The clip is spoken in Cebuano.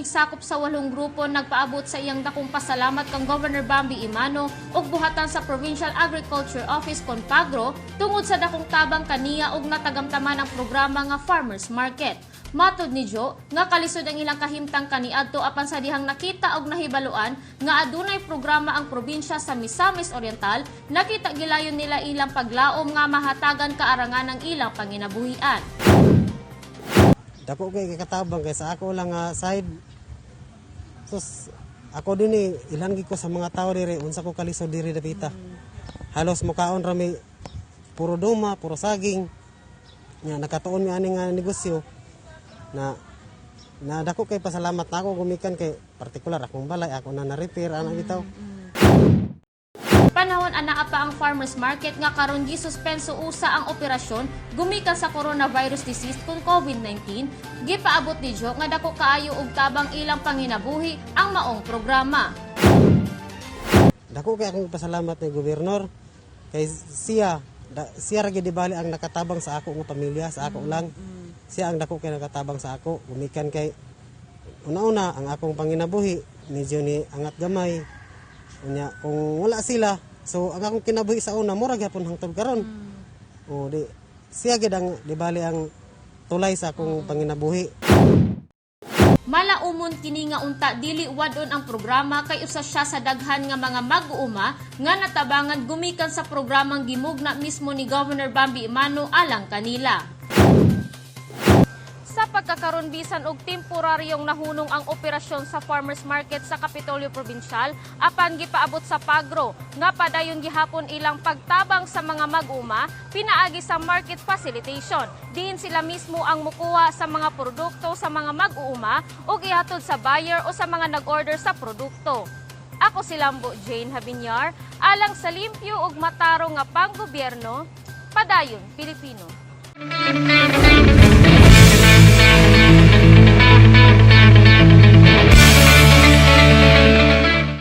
sakop sa walong grupo nagpaabot sa iyang dakong pasalamat kang Governor Bambi Emano ug buhatan sa Provincial Agriculture Office kon Pagro tungod sa dakong tabang kaniya ug natagamtaman ang programa nga Farmers Market. Matod ni Joe, nga kalisod ang ilang kahimtang kaniadto, apan sa dihang nakita og nahibaluan nga adunay programa ang probinsya sa Misamis Oriental, nakita gilayon nila ilang paglaom nga mahatagan kaarangan ang ilang panginabuhian. Dako kay katabang kay sa ako lang nga side. Sus, ako din eh, ilan gid ko sa mga tao diri, unsa ko kalisod diri dapita. Halos mukaon rami puro duma, puro saging. Nya nakatuon mi ani nga negosyo na na dako kay pasalamat na ako gumikan kay partikular akong balay ako na na-repair ana bitaw. Panahon anaa pa ang farmers market nga karon gisuspenso usa ang operasyon gumikan sa coronavirus disease kung COVID-19, gipaabot ni Joe nga dako kaayo og tabang ilang panginabuhi ang maong programa. Dako kay akong pasalamat ni gobernador kay siya da, siya ra gyud di bali ang nakatabang sa ako nga pamilya, sa ako lang. Siya ang dako kay nakatabang sa ako gumikan kay una-una ang akong panginabuhi medyo ni angat gamay. Unya kung wala sila, so ang akong kinabuhi sa una mura gyapon hangtod karon. O di siya gyud ang di bali ang tulay sa akong panginabuhi. Malaumon kini nga unta dili wadon ang programa kay usa siya sa daghan nga mga mag-uuma nga natabangan gumikan sa programang gimugna mismo ni Governor Bambi Emano alang kanila. Sa pagkakaron, bisan og temporaryong nahunong ang operasyon sa farmers market sa Kapitolyo Provincial, apan gipaabot sa Pagro nga padayon gihapon ilang pagtabang sa mga mag-uma pinaagi sa market facilitation. Diin sila mismo ang mukuha sa mga produkto sa mga mag-uuma ug ihatod sa buyer o sa mga nag-order sa produkto. Ako si Lambo Jane Habinyar, alang sa limpyo ug matarong nga panggobyerno, padayon Pilipino.